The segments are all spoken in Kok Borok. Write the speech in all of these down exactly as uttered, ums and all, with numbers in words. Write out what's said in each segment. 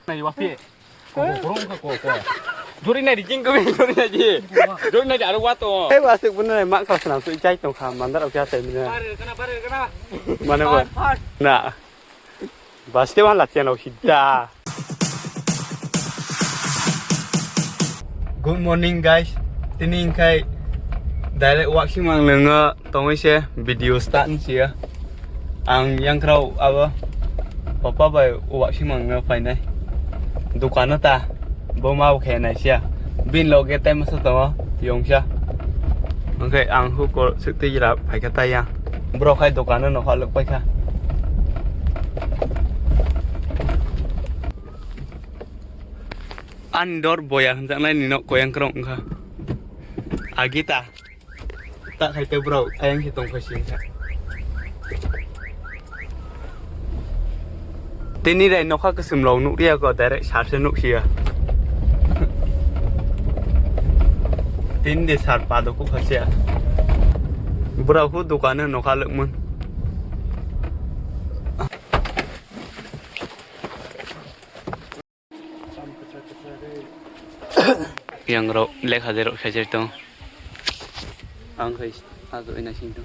Nai wasi. Ko, ko, ko, ko, ko. Jori nai di jing ko, jori nai di. Jori nai di aro wato. Hei, wasi pun nai mak kelas enam sui chai tong kha, mandar oke atai mina. Mana ba? Na. Baste wan latihan lo hidda. Good morning, guys. Tini ingkhai direct waksing mang nwngo tongwi se video start ni siya. Ang yangkrao abo papa bai waksing mang nwngo phainai. Dukano ta bo ma bo khe nai siya. Bin loge tai masa tongo yongsa. Oke, ang huko sukti jira phaikha taya. Bro khai dukano nokha lok paikha. Ani dor boya hwnjaknai ni nok koyang kwrwng wngkha. Agita. Ta khai te bro, ayang se tong khai sing kha. Tini rai nokha kwswm rok nuk ya ko direct sar se nuk sia. Tini de sar pa do ku kha sia. Bro hu dukan nokha lukmun. Yang rok lekha jerok sajak tong. Ang khai ajo ina sing tong.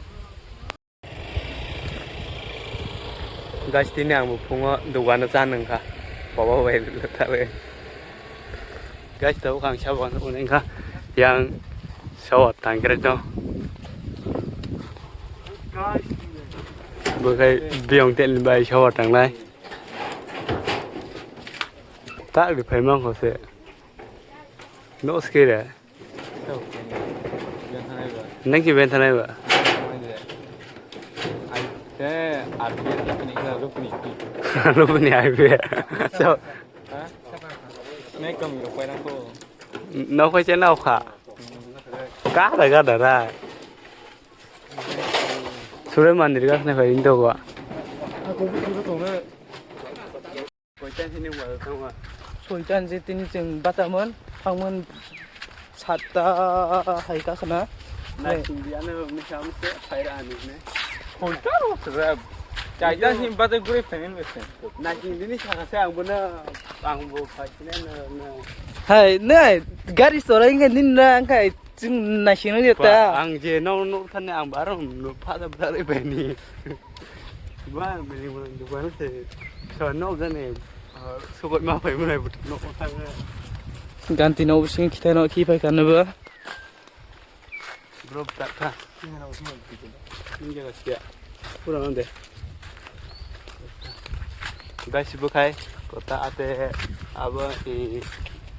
Guys, tini ang bo phungo dogano cha nungkha. Baba bai thabe. Guys, tabuk ang sabo unengkha. Yang sabo tangkre to. Bo khai biyong tel bai sabo tangnai. Ta ri phai mang kho se. No skere. Nang ki ben thanai ba? Rupini I P A. So, no koi chena okha. Kada kada ra. Sure mandir gas na koi indo ba. Soitan je tini chwng bachamon, thangmon satta hai kakhna. Naising di ano misa misa phaira ani ne. Soitan o sra. Jaitan hin bade gure phanin bese. Naising dini saka se ang bono, ang bo phai sine no, no. Hai, nai, gari sorai nge nin na ang kai chwng naising nang ta. Ang je no no thane ang baro no phada bari bani. Ba, mini mo dukan se. So, no gane. Sokot ma phai mwnai but no thang. Ganti no bising khithai no khi phai kan ba. Bro, tak kha. Ini jaga sia. Pura nande. Guys, ibu khai kota ate abo i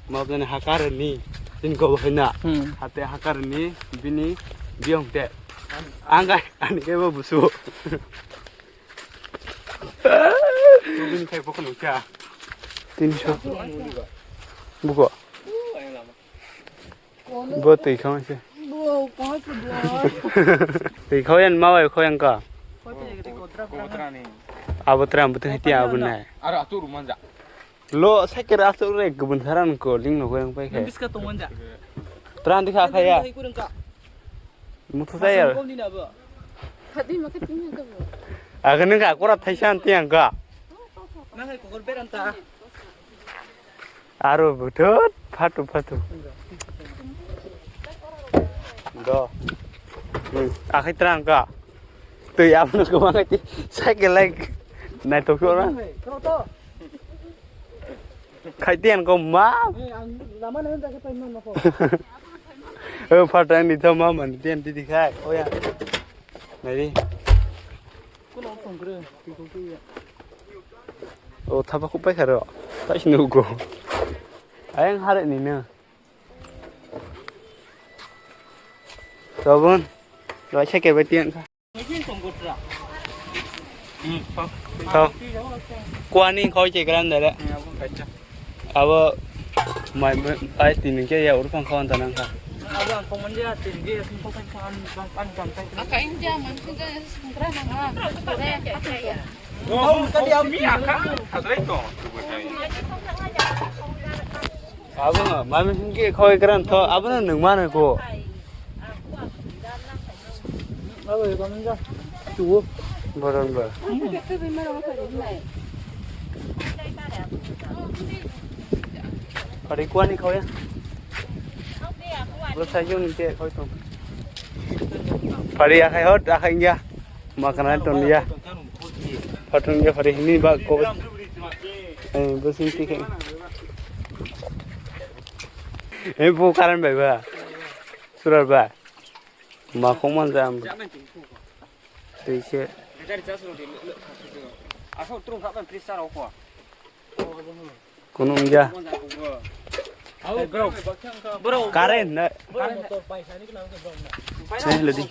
mabdani hakar ni tin ko hina. Hmm. Ate hakar ni bini biong te. Ang kai ani ke bo busu. Tubini khai bokol nukya. Tinso. Buko. Bo twi khang se. Twi khau yan ma wai khau yang ka. Abo tram buteng hiti abo nai. Aro atu rumanja. Lo, cycle aswk rek gubun saran ko ling no goyang pai khai. Biska tong manja. Tran dikha khai ya. Mutu sa ya. Kom ni na bo. Khati ma khati ni ka bo. Aga nung ka kora thaisan tiang ka. Nang hai kokor beran ta. Aro butut phatu phatu. Do. Hmm, akhai tran ka. Twi abo no ko ma khai cycle like. Nai to ko ra. Khai tian ko ma. Eh, ang lama na hunda ke paima ma ko. Eh, phatang ni tha ma man tian ti di khai. Oya. Nai di. Ko lo song kre, ti ko ki ya. O thapa khu pai kharo. Tai sinu go. Ayang hare ni na. Tobun. Lo cycle bai tian kha. Tho. Kuani khoi che gran dare. Abo mai pai tin ke ya ur phang khon tanang kha. Abo ang komon ja tin ke sing ko kan kan kan kan. Aka inja man sing ke sing kra na ha. Abo ma, mami hingke khoi kran tho, abo no nung mano ko. Abo e kami ja. Tu. Boron ba. Pari kuani khawya. Bro, sai jong ni te khoi tong. Pari akhai hot, akhai ya. Makana ton ya. Patung ya pari hini ba ko. Eh, bro, sing sing. Eh, bo karan bai ba. Surar ba. Ma khong man jam. Tei se. Kunu wngya. Karen na. Sini ledi.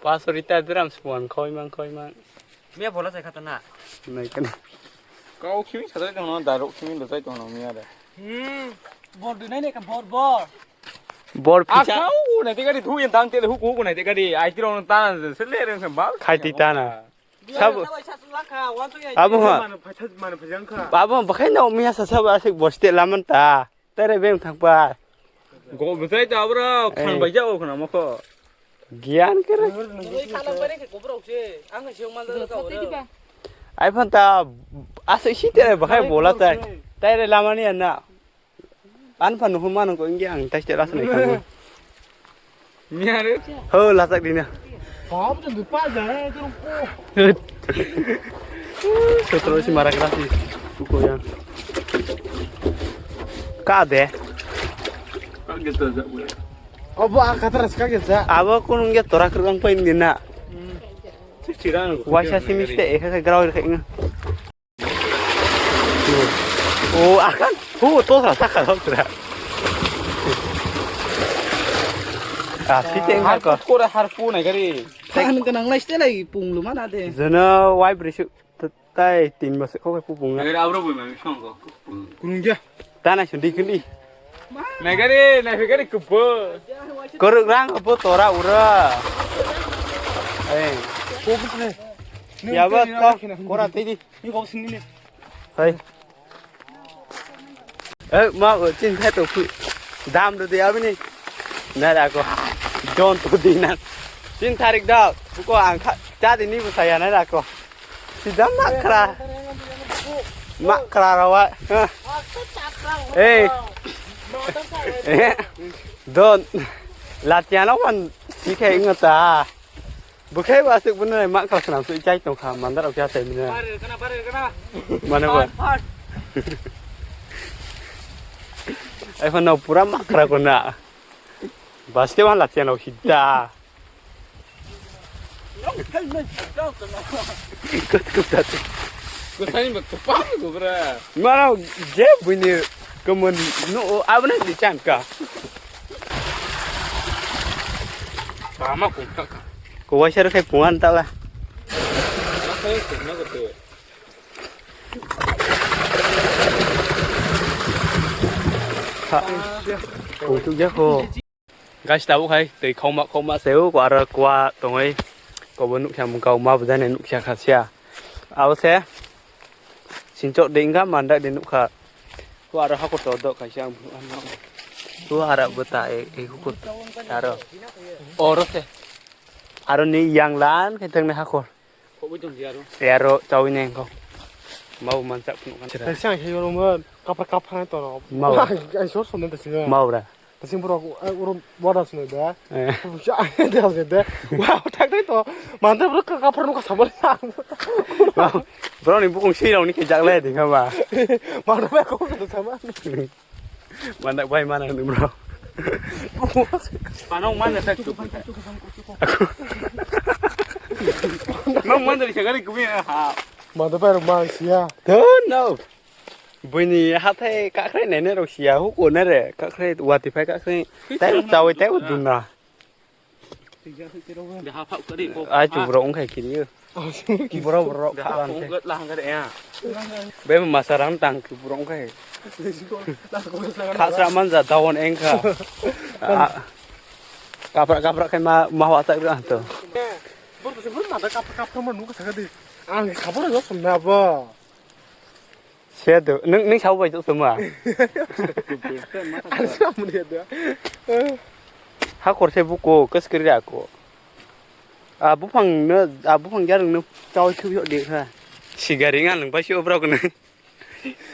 Paso rita dram spuan khoi mang khoi mang. Mia bola sai khata na. Nai kan. Kau khimi sajai tong no, darok khimi lojai tong no mia da. Hmm. Bor dunai ne ka bor bor. Bor pisa. Akau nai te gari thu yen tang te hu ku ku nai te gari. Ai tiro no tan se le reng se bal. Khai ti tana. Sab. Abo ha. Mano phaithak, mano phajang kha. Abo bakhai no miya sa sab asik boste laman ta. Tere beng thang pa. Go bwtai ta abra khan bai jao khna mokho. Gian kere. Ai phan ta asik si tere bakhai bola tai. Tere lamani anna. An phan nuhur mano ko inge ang tai tere asik nai khamu. Miyare. Ho, lasak dina. Bab jeng pa jai, jeng ko. Sotro si mara grasi. Uko yang. Ka de. Obo a katra ska ge ja. Abo kunung ge tora krang pa indina. Waisa simi ste ekha grau ekha inga. O akan. Hu to sa saka lo tra. Ah, si teng har ko. Kore har ko na gari. Phan ka nang lai ste lai pung lu mana de. Jana wai brisu tai tin mas ko ko pung. Gari abro bui ma mi song ko. Kunung ja. Ta na sundi kundi. Na gari, na gari kupo. Korok rang kupo tora ura. Eh. Ko ko ne. Ya ba to kora tei di. Ni kok sini ni. Hai. Eh, ma, chin thai to phu. Dam do dia bini. Nai ra ko. Don to di na. Chin tharik da. Ko ang kha cha di ni bu saya nai ra ko. Si dam makra. Makra rawa. Eh. Eh. Don. Latiano wan si khai ngata. Bwkhai bo aswk bono mak kha swnam swi chai tong kha, mandar rok khe achai mino. Bare kana, bare kana. Mane bo. Part, part. Ai phano pura mak kha ko na. Baste wan la cheno hidda. Kut kut dat. Ko sani ba ko pa ko bra. Mano je buini ko mon no abna di chan ka. Pama kung thak kha. Ko waisa rw khai pungan ta ba. Ma khai kung na ko te. Ha. Kung tu ja ko. Guys, tabuk hai twi khokma khokma se o ko aro kwa tongwi. Ko bo nukya mung kau ma bwdane nukya kha sia. Abo se. Sinchok de wngkha mandak de nukha. Ko aro hakuto dok kaisa ang phunukha no. Ko aro bwta e, e hukuto aro. Oro se. Aro ni yang lan khe thangni hakur. Khobwi tongsi aro. E aro chawi nai ko. Mau manchak phunukha. Kaisa ang khe yorongmon. Kapra kapra toro. Mau. Ai sor sonne ta singa. Mau bra. Kasing borok, eh, uro borok sini de. Eh. Busa, de, de, de. Wah, tak tak to. Mantap bro, kapar nungka sabar. Bro, ni bukung sirong ni kejak le ding haba. Mantap ya, kok tu sama. Mantap bai mana ni bro. Panong mana tak tu. Aku. Nong mana di segari kumi ha. Mantap ya, rumah sia. Don't know. Buini hathai kakhrai nainai rok siya huko nare kakhrai wati phai kakhrai tai chawi tai duna. Ai chu borok wngkhai kiri. Borok borok khalan te. Be masa rang tang chu borok wngkhai. Khasra manja daon engkha. Kapra kapra khai ma ma wa ta to. Bor bor mata kapra kapra ma nungkha sakadi. Ang khabor no sumna bo. Se do, nung, nung sabo bai tongma. Hakor se buko, kaskiri ako. A buphang no, a buphang jarung no chawi thubi de kha. Sigari ngan nang pai si obrok nang.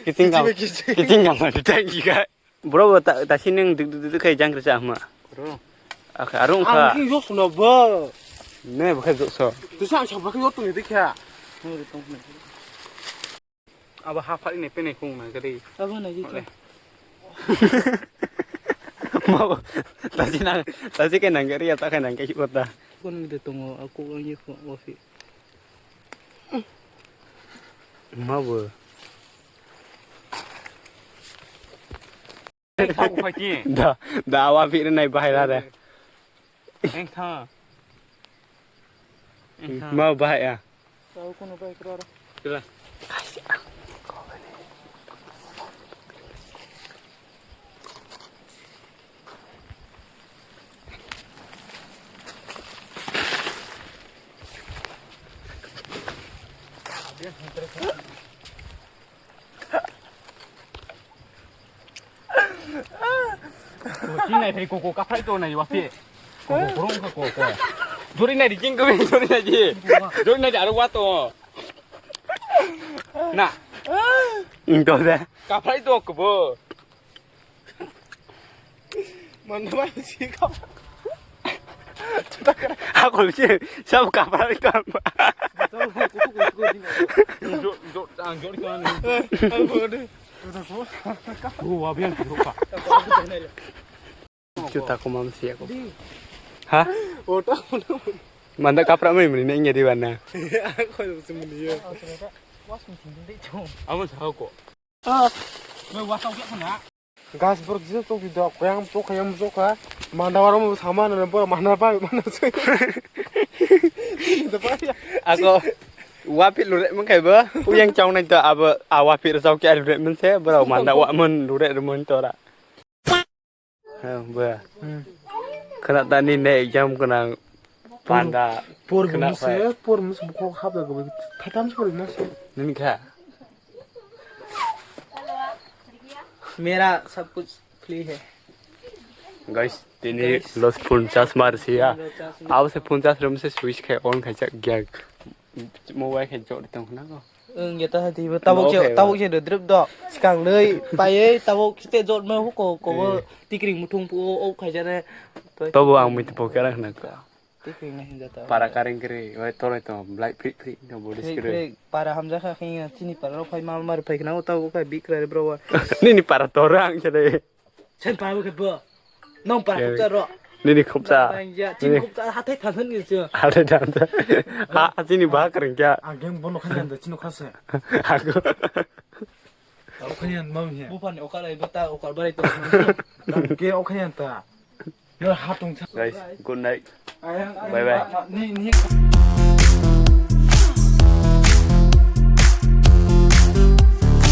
Kiting kam, kiting kam ma ditai giga. Bro, ta, ta si nang duk duk duk kai jang kerja ama. Bro. Aka arung kha. Ang king yok suna ba. Ne ba kha yok so. Tu sa sa ba yok tu ni dikha. Abo ha phari ne pene kung na gari. Abo na gitu. Mau, tasi nang, tasi ke nang gari ya ta ke nang ke kota. Kon de tongo aku ang ye ko ofi. Mau. Da, da awa phir nai bahai ra re. Engtha. Engtha. Mau bahai ya. Tahu kono bai kra. Kira. Ko, chinai thai ko, ko, kaphai to nai wasi. Ko, ko, korong ko, ko, ko. Jori nai di, jing ko, jori nai di. Jori nai di, aro wa to. Na. Engko de. Kaphai to ko bo. Manda ba si kap. Aku sih, siapa kaphai to. Jo, jo, ang jori kan. Aku ada. Aku wabian ko ka. Juta ko mam siya ko. Ha? Ota. Manda kapra mai muni nengya di bana. Aku sih muni ya. Awan sa ko. Ah. Mai wasa ko na. Gas bor jisa chok di dok yang chok yang chok ha. Manda warom sama na bor manda ba manda chok. Ako wapit lure mengkai bo. Uyang chong nai to abo awapit chok ya lure mense bro manda wa mon lure mon tora. He, bwya. Hmm. Khwna tani ne exam gwnang panda. Por khwna muse, phai. Por muse bukhuk hapda gwi. Phatam se por muse. Nini kha. मेरा सब कुछ फ्री है। Guys, tini guys. Los phone charge mar siya. Phone charge mar. Abo se phone charge rom se switch khai on khai chak gyak. Mobile khai jor tong na ko. Wng ya ta di bo tabuk se, tabuk se drip do. Sikang lei paiye tabuk se jot ma huko ko bo tikring muthung pu o khaijare. Tobo ang mui tipo kera khna ka. Tikring na hinja ta. Para kareng kre, oi tore to, blai phrik phrik no body spray. Para hamja kha khe chini para rok phai mal mar phai khna o tabuk khai bikra re bro. Nini para tore ang chale. Sen pa bo khe bo. Nong pa khopcha ro. Nini khopcha. Nini khopcha hathai thansan ni se. Hathai thansan. Ha, chini ba kreng kya. Ageng bono khan da chino khase. Hago. Okhayan mam he. Bupan okar ai bata okar barai to. Ke okhayan ta. No hatung sa. Guys, good night. Bye bye. Ni ni.